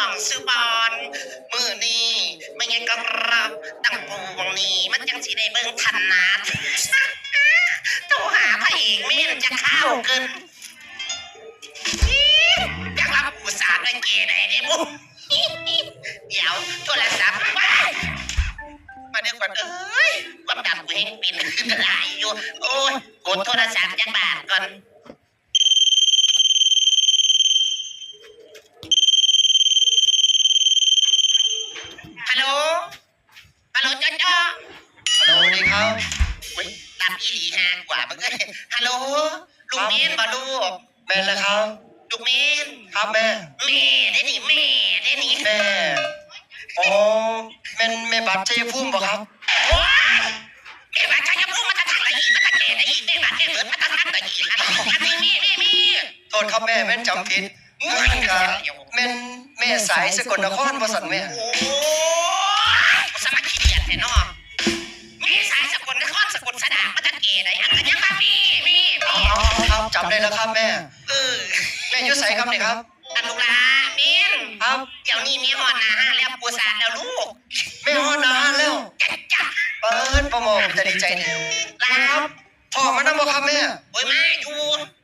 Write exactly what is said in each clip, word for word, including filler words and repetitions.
องสุบอน มื้อนี้แม่นหยังก็รับตั้งปวงนี้ มันจังสิได้เบิ่งถนัด โทรหาพระเอกเม่นจะเข้าเกิน อยากรับผู้สาวได้เกได้เด้บุ เดี๋ยวโทรศัพท์ ว้าย มาเด้อขวัญเอ้ย ความดันกูแฮงเป็นขึ้นหลายอยู่ โอ้ย กดโทรศัพท์จักบาทก่อน ฮัลโหล ฮัลโหล จ้อจ้อ ฮัลโหล สวัสดีครับ อุ๊ย รับอีหลีห่างกว่ามึงเอ้ย ฮัลโหล ลูกเม่นบ่ลูก แม่นแล้วครับ ลูกเม่น ครับแม่ แม่เด้นี่ แม่เด้นี่ แม่ อ๋อ แม่นแม่บัตรชัยภูมิบ่ครับ โอ๊ย แม่บัตรชัยภูมิมาจากทางไหนอีก มาจากแก่ไหนอีก แม่บัตรแม่เบิดมาจากทางไหนอีก อันนี้ อันนี้มี มี มี โทษครับแม่ แม่นจำผิด แม่นกะ แม่นแม่สายสกลนครว่าซั่นแม่ โอ้ย สมัครขี้เกียจแท้เนาะ มีสายสกลนคร สกลสดามาจากแก่ไหน อันนี้ยังมามี มี มี อ๋อ ครับ จำได้แล้วครับแม่ เออ แม่อยู่ไสครับนี่ครับ อันลูกหลา เม่น ครับ เดี๋ยวนี้แม่ฮอดหน้าห้านแล้ว ปูสาดแล้วลูก แม่ฮอดหน้าห้านแล้ว จ้ะจ้ะ เปิ้น ป้าหมอ จะดีใจแท้ ครับ พ่อมานำบ่ครับแม่ โอ้ย มาอยู่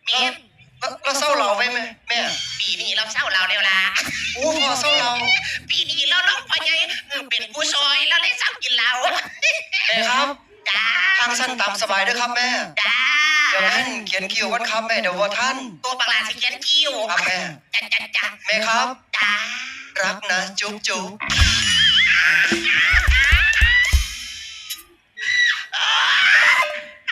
เม่น แล้ว แล้วเซาเหล้าไปแม่ แม่ ปีนี้ลาวเซาเหล้าแล้วล่ะ โอ้ พ่อเซาเหล้า ปีนี้ลาวลงพ่อใหญ่ เออ เป็นผู้ซอย ลาวเลยเซากินเหล้า แม่ครับ จ้า ทางสั้นตามสบายเด้อครับแม่ จ้า เดี๋ยวแม่เขียนคิวก่อนครับแม่ เดี๋ยวบ่ทัน ตัวบักหลาสิเขียนคิว ครับแม่ จ้ะจ้ะจ้ะ แม่ครับ จ้า รักนะจุ๊บจุ๊บ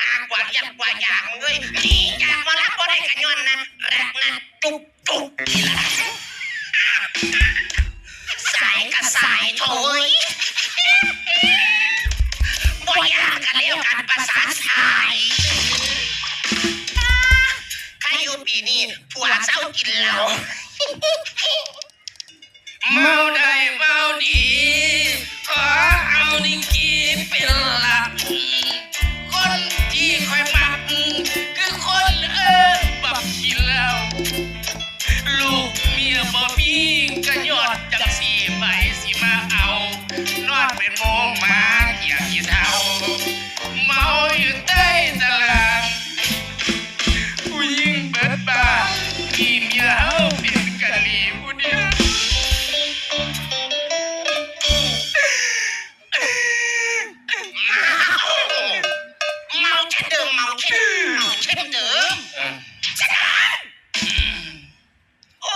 หากว่าเรียกว่ายากมึงเอ้ย หนีจากหมอลำบ่ได้ก็ย้อนนะ รักนะจุ๊บจุ๊บนี่ล่ะ สายก็สายโถย บ่อยากกันแล้วกันประสาทสาย ใครอยู่ปีนี้ผัวเซากินเหล้า เมาได้เมาดี ขอเอานิกกี้เป็นหลัก คนที่ข้อยมัก คือคนเอิ้นบักขี้เหล้า ลูกเมียบ่มีก็ย้อนจังซี่ ไผสิมาเอา นอนเป็นโมงหมาเกียขี้เฒ่า เมาอยู่ใต้ตาราง ผู้หญิงเบิดบ้าน มีเมียเฮาเป็นกะหลีผู้เดียว เมาแค่เดิม เมาแค่เดิม เมาแค่เดิม เออ โอ้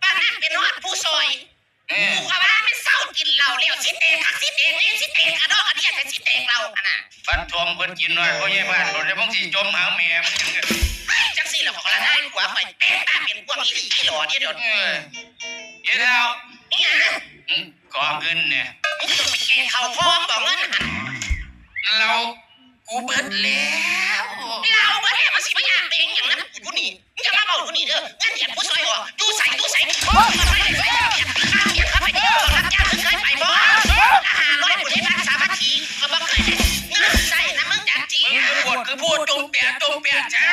ปานนั้นเป็นฮอดผู้ซอย เออ กูก็ว่ามันเซากินเหล้าแล้ว สิแตกคักสิแตกแน่ สิแตกกะดอกกะเดี้ย แต่สิแตกเหล้าหั่นน่ะ ฟันทองเพิ่นกินน้อย พ่อใหญ่บ้านโดนแล้ว มึงสิจมหาแม่มึง เฮ้ย จังซี่ล่ะ ขอละนายผัวข่อย แตกตาเป็นพวกอีหลีอีหลอเด้อเดี๋ยวนี้ เออ เดี๋ยว อีหยัง อืม ขอเงินเนี่ย มึงสิไปแก่เขาพร้อมบ่เงินหั่น เรา กูเบิดแล้ว เหล้าเบิดแล้ว มันสิมาอยากเป็นหยังนำกูอยู่นี่ มึงอย่ามาเว้าอยู่นี่เด้อ เงินเดือนกูซอยออก อยู่ไส อยู่ไส โอ้ย มึงไปเฮ็ดเวียก เฮ็ดงานเฮ็ดการ ไปเฮ็ดรับจ้าง มึงเคยไปบ่ ห้าร้อย กูได้บ้านสามัคคี ก็บ่เคยได้เงินใส่นำมึงจักที คือพูด คือพูด จมแปะ จมแปะ จ้า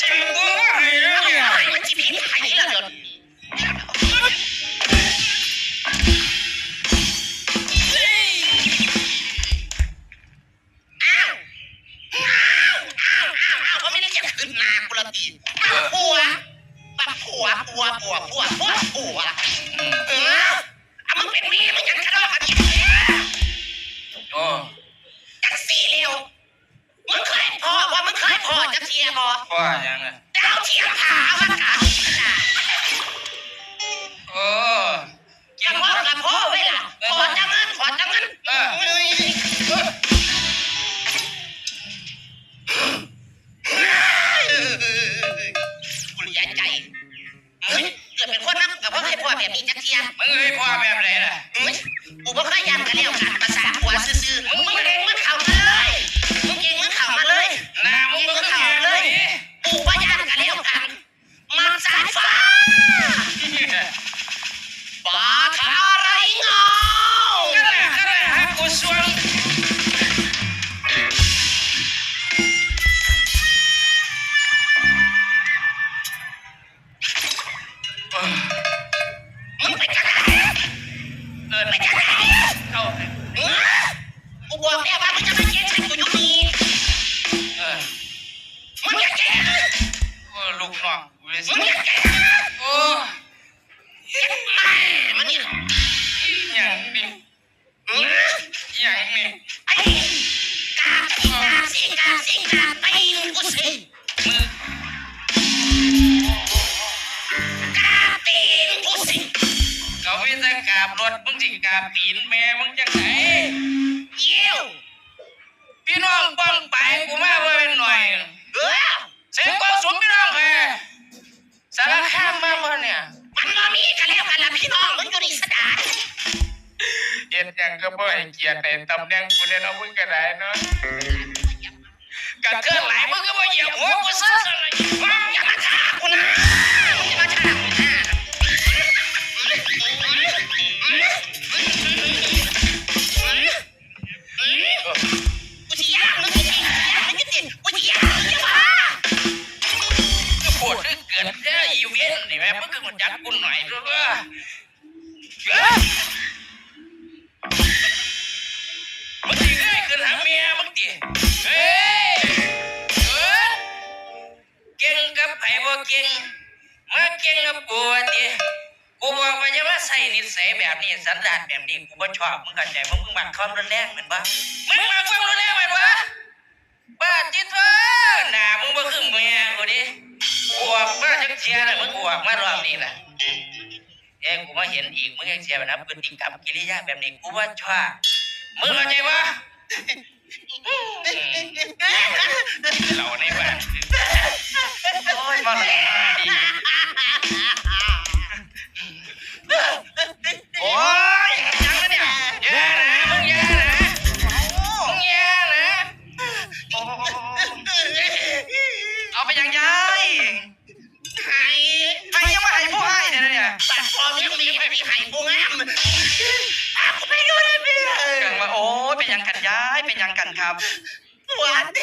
จริง มึงว่าไงเนี่ย มันสิผิดไผล่ะเดี๋ยวนี้ อ้าว อ้าว อ้าว อ้าว อ้าว บ่แม่นเรียกขึ้นหน้ากูละติ อ้าว ผัว บักผัว ผัว ผัว ผัว ผัว ผัว เออ เอามึงเป็นเมียมึงยังทะเลาะกันอีก โอ้ จังซี่แล้ว มึงเคยพ้อบ่ มึงเคยพ้อจักเที่ยบ่ พ้อหยังอะ ดาวเทียมหาอวกาศ โอ้ กะพ้อกะพ้อไว้ล่ะ ขอแต่เงิน ขอแต่เงิน เออ เฮ้ย กูเหลือใจ เฮ้ย เกิดเป็นคนมากูกะบ่เคยพ้อแบบนี้จักเที่ย มึงเคยพ้อแบบไหนล่ะ เฮ้ย กูบ่เคยย้านกะแล้วกัน ประสาทผัวซื่อๆ มึง มึงเก่งมึงเข้ามาเลย มึงเก่งมึงเข้ามาเลย หน้ามึง มึงเก่งมึงเข้ามาเลย กูบ่ย้านกะแล้วกัน มักสายฟ้า บาทาไรเงา นั่นแหละ นั่นแหละฮะ กูสวง มึงไป มีแต่กราบรถ มึงสิกราบตีนแม่มึงจังได๋ เยี่ยว พี่น้องป้องไปกูมาบ่แม่นหน่อย เออ เสียงกองสูงพี่น้องแท้ สารคามมาบ่เนี่ย มันบ่มีกันแล้วกันล่ะพี่น้อง มึงอยู่นี่สะดาย เฮ็ดหยังก็บ่ให้เกียรติให้ตำแหน่งกูแน่เนาะ มึงก็ได้เนาะ กระเทือนหลาย มึงก็บ่เหยียบหัวกูซะ อย่ามาฆ่ากูนะ อย่ามาฆ่ากูนะ กูสิย่างมึงจริงๆ กูสิย่างมึงจริงๆ กูสิย่างมึงจริงๆ โคตรเกิดเด้ออีเวนต์นี่แม่ มึงคือมันจักกูหน่อยเด้อ เฮ้ย มึงสิเงยขึ้นหาเมียมึงติ เฮ้ย เฮ้ย เก่งกับไผบ่เก่ง มาเก่งกับกูว่าติ กูบอกว่าอย่ามาใส่นิสัยแบบนี้ สันดานแบบนี้ กูบ่ชอบ มึงเข้าใจบ่ มึงมักความรุนแรงแม่นบ่ มึงมักความรุนแรงแม่นบ่ ปาดติโธ่ หน้ามึงบ่คือแม่กูเด้ กูออกมาจักเทื่อแล้ว มึงกูออกมารอบนี้ล่ะ เอ้ย กูมาเห็นอีก มึงยังเสียไปนะ พฤติกรรมกิริยาแบบนี้ กูบ่ชอบ มึงเข้าใจบ่ เหล้าในบ้าน โอ้ย มาเลย โอ้ย ยังนะเนี่ย อย่านะ มึงอย่านะ มึงอย่านะ โอ้ เอาไปยังยาย ไห้ ไห้ยังมาไห้ผู้ไห้เนี่ยเนี่ย ตัดคอเลี้ยงมีไปมีไห้ผู้งาม อ่ะ กูไปดูได้เปล่า กังว่า โอ้ย เป็นหยังกันยาย เป็นหยังกันครับ ผัวแต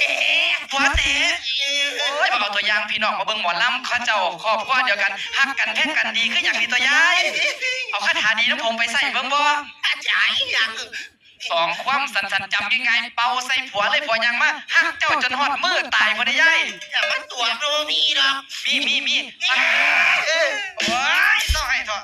ก ผัวแตก โอ้ย มาเอาตัวอย่างพี่น้องมาเบิ่งหมอลำ เขาเจ้าครอบครัวเดียวกัน ฮักกันแพงกันดีคือหยังนี่ตัวยาย เอาคาถาดีนำผมไปใส่เบิ่งบ่ อาจารย์อีหยัง สองความสั้นๆ จำง่ายๆ เป่าใส่ผัวเลย ผัวยังมาฮักเจ้าจนฮอดมื้อตายบ่ได้ยาย อย่ามาตัวโนมีดอก มี มี มี โอ้ย ต้องให้เถาะ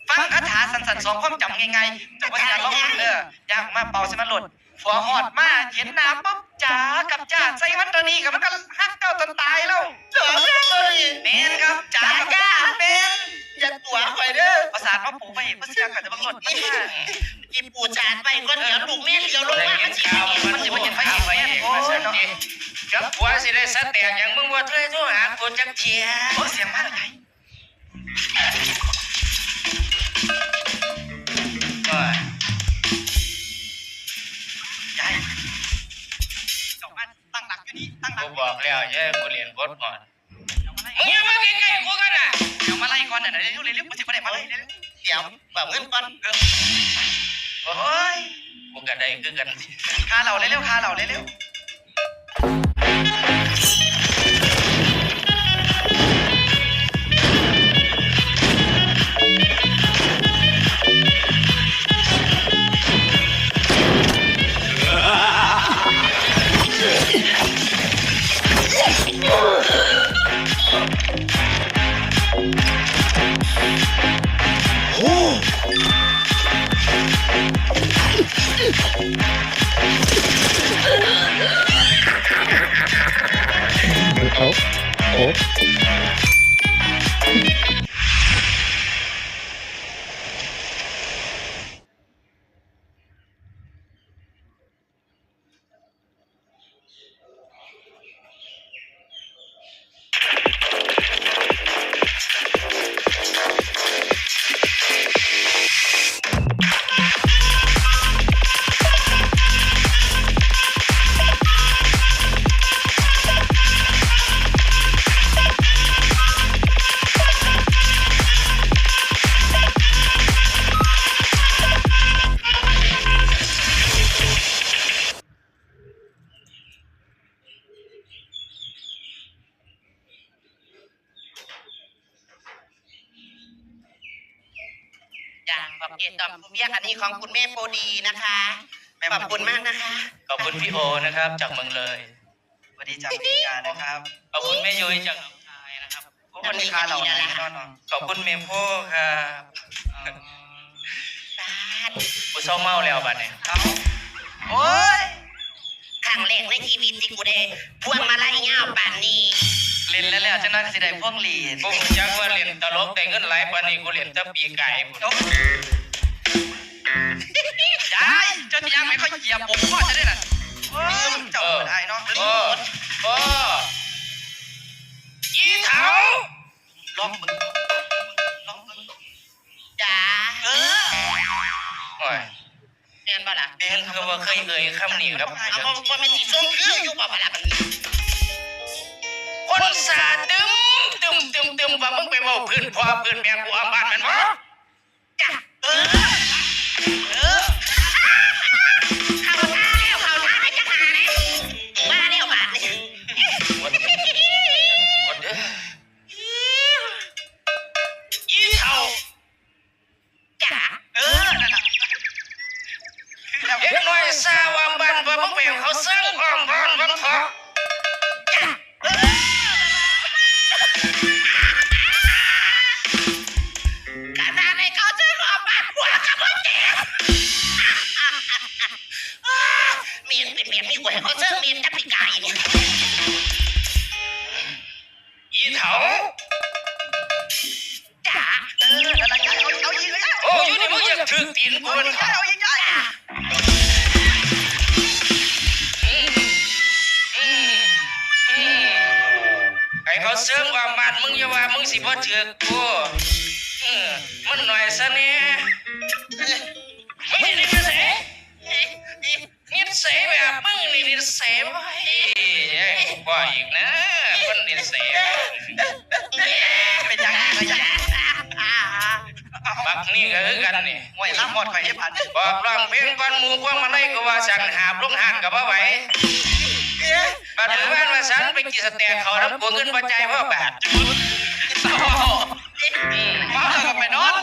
ฟังคาถาสั้นๆ สองความจำง่ายๆ แต่ว่าอย่าลอง เออ ย่างมาเป่าใส่มันโลด ผัวฮอดมาเห็นหน้าปุ๊บ จ๋ากับจ๋าใส่มันตัวนี้กับมันก็ฮักเจ้าจนตายแล้ว จ๋ากับจ๋า แม่นครับ จ๋ากับจ๋า แม่น อย่าตัวข่อยเด้อ เอาสาดมาปูไป บ่เชื่อก็จะบังหลดมันมา อีปูจ๋าไปก่อน เดี๋ยวลูกแม่เดี๋ยวลงมา มันสิมาเห็น มันสิมาเห็นพระเอก โอ้ยเนาะ กับผัวสิได้สะแตกหยัง มึงบ่เคยโทรหากูจักเที่ย โอ้ เสียงมาแล้วไง โอ้ย ยาย เจ้ามาตั้งหลักอยู่นี่ ตั้งหลัก กูบอกแล้ว อย่าให้กูเล่นบทหมอน มึงอย่ามาใกล้ๆกูกันน่ะ เดี๋ยวมาไล่ก่อนน่ะ เร็วๆ เร็วๆ กูสิบ่ได้มาไล่ เร็วๆ เดี๋ยว เบิกเงินก่อน เออ โอ้ย กูก็ได้คือกัน ค่าเหล้าเร็วๆ ค่าเหล้าเร็วๆ โอ้ โอ้ จ้ะ ขอบคุณตอบคุณเพียงอันนี้ของคุณแม่โปดีนะคะ ขอบคุณมากนะคะ ขอบคุณพี่โอนะครับ จากเมืองเลย สวัสดีจากอเมริกานะครับ ขอบคุณแม่ยุ้ยจากหนองคายนะครับ ขอบคุณค่ะ เหล่านี้ก็เนาะ ขอบคุณแม่โพครับ อ๋อ กูเศร้าเมาแล้วบัดนี้ เอ้า โอ้ย ครั้งแรกในชีวิตที่กูได้พวงมาลัยยาวปานนี้ เล่นแล้วแล้วจังนั้นก็สิได้พวงหลีด กูรู้จักว่าเล่นตลกได้เงินหลายปานนี้ กูเล่นแต่ปีกายพุ้น โอ้ย ยาย เจ้าสิย่างไปเขาเหยียบอกพ่อจะได้น่ะ เออ เจ้าก็ได้เนาะ เออ เออ อีเฒ่า ลองมึง ลองมึง จ๋า เออ โอ้ย แม่นบ่ล่ะ แม่น คือบ่เคยเอ่ยคำนี้ครับ เอาบ่ บ่แม่นสิส่งคืออยู่บ่ล่ะ คนสาตึมตึมตึมตึม ว่ามึงไปเว้าพื้นพ่อพื้นแม่กูอ้อมบ้านแม่นบ่ จ้ะ เออ เออ เข้าท่าแล้ว เข้าท่าแล้ว จักหาแหน่ มาแล้วบาดนี้ หมด หมดเด้อ อีเฒ่า จ้ะ เออ นั่นน่ะ เด็กน้อยสาวบ้านว่ามึงไปเอาเขาเซิงอ้อมบ้านมึงเถาะ จ้ะ เออ ขนาดไอ้เขาเซิงอ้อมบ้านผัวกับมึงเจ็บ เมียนเป็นเมียนไม่ไหวเขาเซิงเมียนจะปีกายนี่ อีเฒ่า จ๋า เออ อะไรกัน เอา เอาอีกแล้ว โอ้ อยู่นี่มึงอยากถือตีนกูมัน เอาอีกแล้ว อืม อืม อืม ให้เขาเซิงอ้อมบ้านมึง อย่าว่ามึงสิบ่ถือกู อืม มันหน่อยซะแน่ มึงนี่นิสัย นิสัยแบบมึงนี่นิสัยบ่ดี อย่าให้กูว่าอีกนะ คนนิสัย เป็นจังได๋ก็อย่า บักนี่ก็คือกันนี่ ห้วย ลำฮอดข่อยเด้ บาดนี้ บอกร้องเพลงก่อนหมู่ พวงมาลัยก็ว่าสั่ง หาบลงห้างก็บ่ไหว บัดมื้อวานว่าสั่งไปกินสเต็กเขานำกู เงินบ่จ่ายพอบาท อืม เมาแล้วก็ไปนอน